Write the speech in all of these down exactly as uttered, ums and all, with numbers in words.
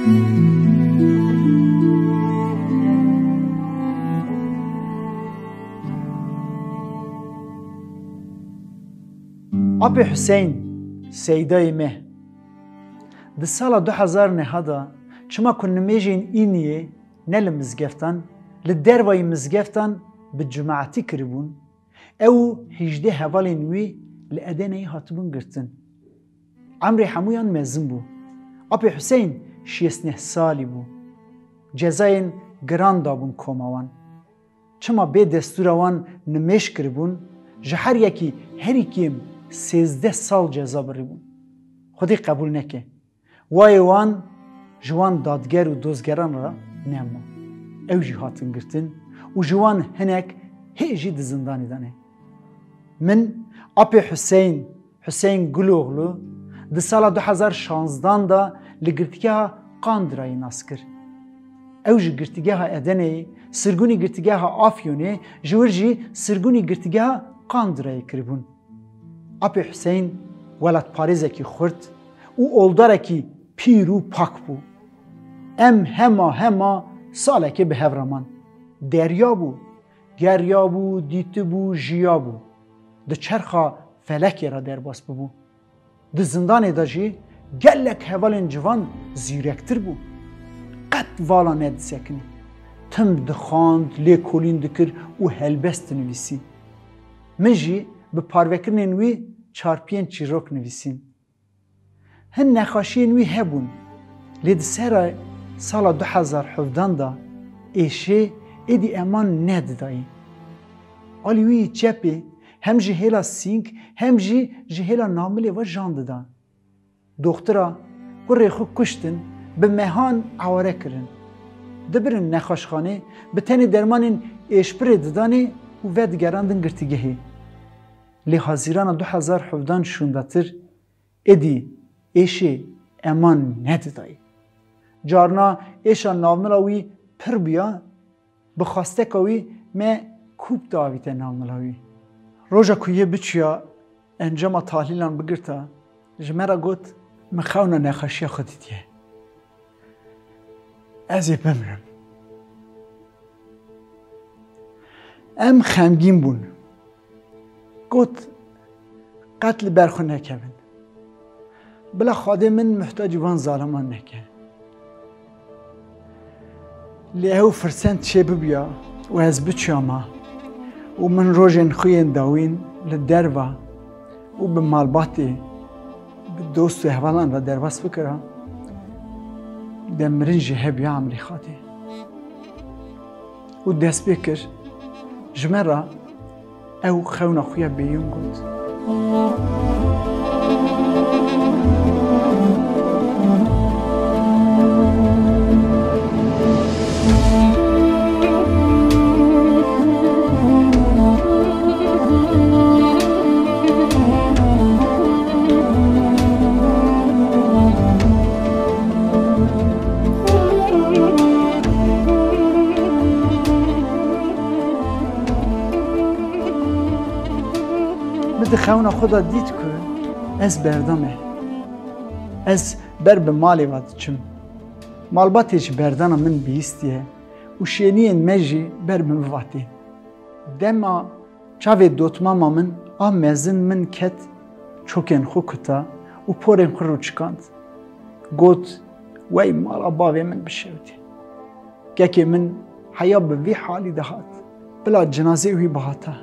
Apê Huseyn, Seydayê me. Di sala du hezar neh de, çima ku nimêjên Îniyê ne li mizgeftan, li dervayî mizgeftan bi cemaetî kiribûn, ew û hejdeh hevalên wî li Edeneyê hatibûn girtin. Emrê hemûyan mezin bû. Apê Huseyn şêst neh salî bû. Cezayên giran dabûn koma wan. Çima bê destûra wan nimêj kiribûn, ji her yekî herî kêm sêzdeh sal ceza birîbûn. Xwedê qebûl neke. Wayê wan ji wan dadger û dozgeran re nema. Ew jî hatin girtin û ji wan hinek hê jî di zindanê de ne. Min apê Huseyn, Huseyn Guloğlu, di sala du hezar şanzdan de li girtîgeha Qandirayê nas kir. Ew ji girtîgeha Edeneyê, sirgûnî girtîgeha Afyonê, ji wir jî sirgûnî girtîgeha Qandirayê kiribûn. Apê Huseyn welatparêzekî xurt û oldarekî pîr û pak bû. Em hema hema salekê bi hev re man. Derya bû, geriya bû, dîtibû, jiya bû. Di çerxa felekê re derbas bûbû. Di zindanê de jî gelek hevalên ciwan zîrektir bûn. Qet vala nedisekinî. Tim dixwand, lêkolîn dikir û helbest dinivîsî. Min jî bi parvekirinên wî çarpiyên çîrok nivîsîn. Hin nexweşiyên wî hebûn, lê di serê sala du hezar hevdan de êşê êdî eman nedidayî. Alî wî yî çepê hem ji hêla sîng hem jî ji hêla namilê ve jan dida. Doxtira kurê xwe kuştin bi mehan eware kirin. Dibirin nexweşxanê, bi tenê dermanên êşbirê didanê û vedigerandin girtîgehê. Lê Hazîrana du hezar hevdan şûndetir, êdî êşê eman nedidayî. Carna êşa navmila wî pir bûya, bi xwesteka wî me kûp diavîte navmila wî. Roja ku yê biçûya encama tahlîlan bigirta, ji me re got, min xewna nexweşiya xwe dîtiye. Ez ê bimrim. Em xemgîn bûn. Got, qet li ber xwe nekevin. Bila Xwedê min muhtacî van zaliman neke. Lê ew firsend çêbibûya û ez biçûyama û min rojên xwe yên dawîn li derva û bi malbatê, bi dost û hevalan re derbas bikira, de mirin jî hebûya emrê Xwedê. Û dest pê kir, ji me re ew xewna xwe ya bêyûn got. Min di xewna xwe de dît ku ez berda me. Ez ber bi malê ve diçim. Malbatê ji berdana min bihîstiye û şêniyên me jî ber bi min ve tên. Dema çavê dotmama min a mezin min ket, çokên xwe kuta û porên xwe rûçikand. Got, wey mala bavê min bişewitî. Kekê min heya bi vî halî de hat. Bila cinazê wî bihata.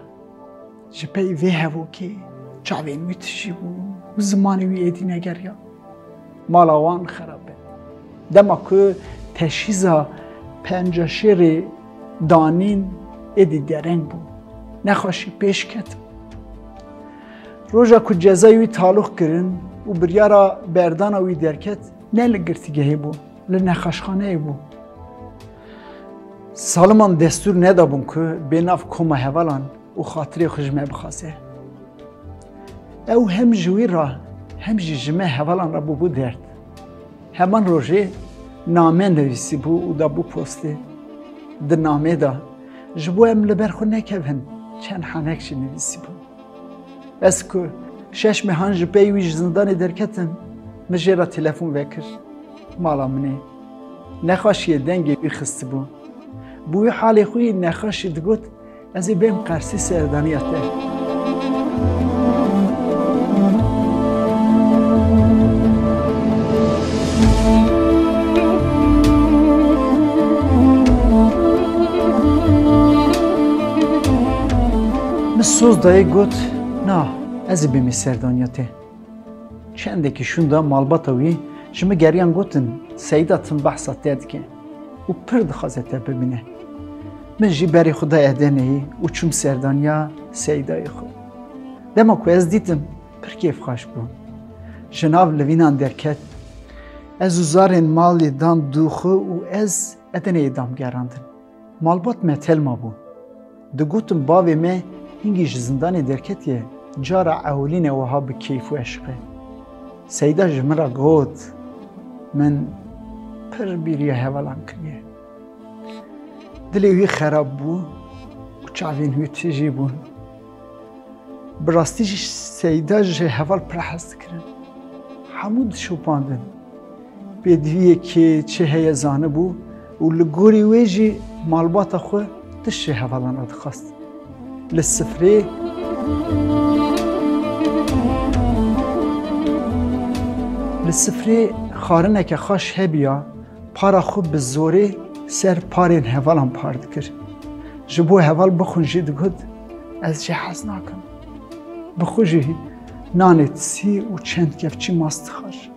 Ji pey vê hevokê çavên wî tijî bû û zimanê wî êdî negeriya. Mala wan xerab be. Dema ku teşhîza pencaşêrê danîn, êdî dereng bû. Nexweşî pêş ket. Roja ku cezayê wî taloq kirin û biryara berdana wî derket, ne li girtîgehê bû, li nexweşxaneyê bû. Zaliman destûr nedabûn ku bê nav koma hevalan û xatirê xwe ji me bixwaze. Ew hem ji wî re hem jî ji me hevalan re bûbû derd. Heman rojê name nivîsîbû û dabû postê. Di namê de, ji bo em li ber xwe nekevin, çend henek jî nivîsîbû. Ez ku şeş mehan ji pey wî ji zindanê derketim, min jê re telefon vekir mala min ê. Nexweşiyê dengê wî xistibû. Bi wî halê xwe yî nexweşî digot, "Ez ê bêm qersî serdaniya te." Min soz dayê got, "Na, ez ê bêmî serdaniya te." Çendekî şûnda malbata wî ji min geriyan gotin, "Seyda tim behsa te dike û pir dixwaze te bibîne." Min jî berê xwe da Edeneyê û çûm serdaniya Seydayê xwe. Dema ku ez dîtim, pir kêfxweş bû. Ji nav livînan derket. Ez û zarên malê dan dû xwe û ez Edeneyê dam gerandin. Malbat me telma bû. Digotin, "Bavê me hingî ji zindanê derketiye, cara ewilîne wiha bi keyf û eşq e." Seyda ji min re got, "Min pir bîriya hevalan kiriye." Dilê wî xerab bû û çavên wî tijî bûn. Bi rastî jî Seyda ji heval pir hez dikirin. Hemû dişopandin. Pêdiviyekê çi heye zanibû û li gorî wê jî malbata xwe tişt ji hevalan re dixwest. Li sifrê, li sifrê xwarineke xweş hebiya, para xwe bi zorê ser parên hevalan par dikir. Ji bo heval bixwin jî digot, "Ez jê hez nakim." Bi xwe jî nanê tisî û çend kevçî mast dixwar.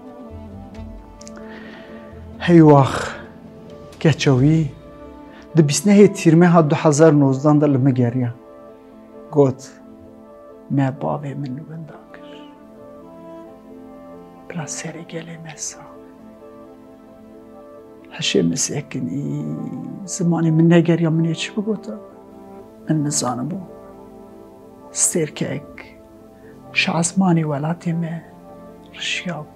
Hey wax, keça wî di bîst nehê Tîrmeha du hezar nozdan de li min geriya. Got, "Me bavê min winda kir. Bila serê gelê me sax be." Hişê min sekinî, zimanê min negeriya, min ê çi bigota? Min nizanibû. Stêrkek ji esmanê welatê me rişiyabû.